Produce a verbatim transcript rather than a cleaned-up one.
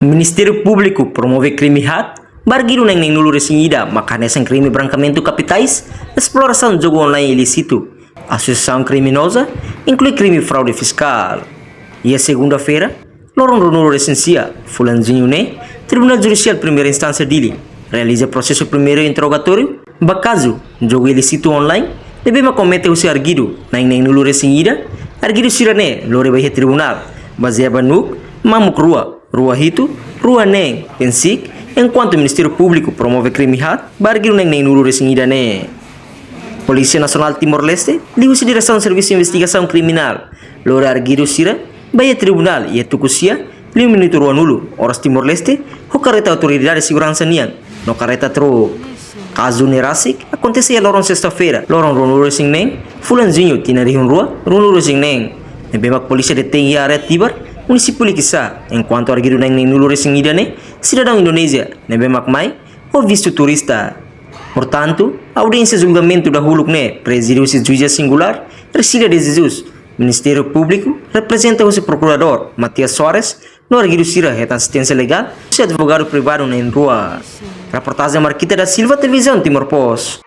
Ministériu Públiku promove krime haat ba arguidu na'in-neenulu resin ida mak hanesan krime brankeamentu kapitais, esplorasaun jogu online ilísitu, asosiasaun kriminoza, inklui krime fraude fiskál. Iha segunda-feira, loron ruanulu resin sia, fulan Juñu ne'e, Tribunál Judisiál Primeira Instánsia Dili realiza prosesu primeiru interrogatóriu ba kazu jogu ilísitu online ne'ebé mak komete husi arguidu na'in-neenulu resin ida. Arguidu sira-ne'e lori ba iha tribunál bazeia ba NUC mamuk rua, rua hitu, rua neen, PNCIC, enkuantu Ministériu Públiku promove krime haat ba arguidu na'in-neenulu resin ida ne'e. Polísia Nasionál Timor-Leste, liuhusi Diresaun Servisu Investigasaun Kriminál, lori arguidu sira ba iha tribunál iha tuku sia, lima minutu ruanulu, oras Timor-Leste, ho karreta autoridade seguransa nian no karreta truk. Kazu ne'e rasik akontese iha loron sesta-feira, loron ruanulu resin neen, fulan Juñu tinan rihun rua ruanulu resin neen, ne'ebé mak polísia detein iha área Tibar, munisípiu Likisá, enkuantu arguidu na'in-neenulu resin ida ne'e sidadaun Indonézia ne'ebé mak mai ho vistu turista. Portantu, audiénsia julgamentu dahuluk ne'e prezide husi Juíza Singulár, Ercília de Jesus. Ministériu Públiku reprezenta husi Prokuradór Matias Soares, no arguidu sira hetan asisténsia legál husi advogadu privadu na'in-rua. Reportajen Marquita da Silva, Televizaun Timor Post.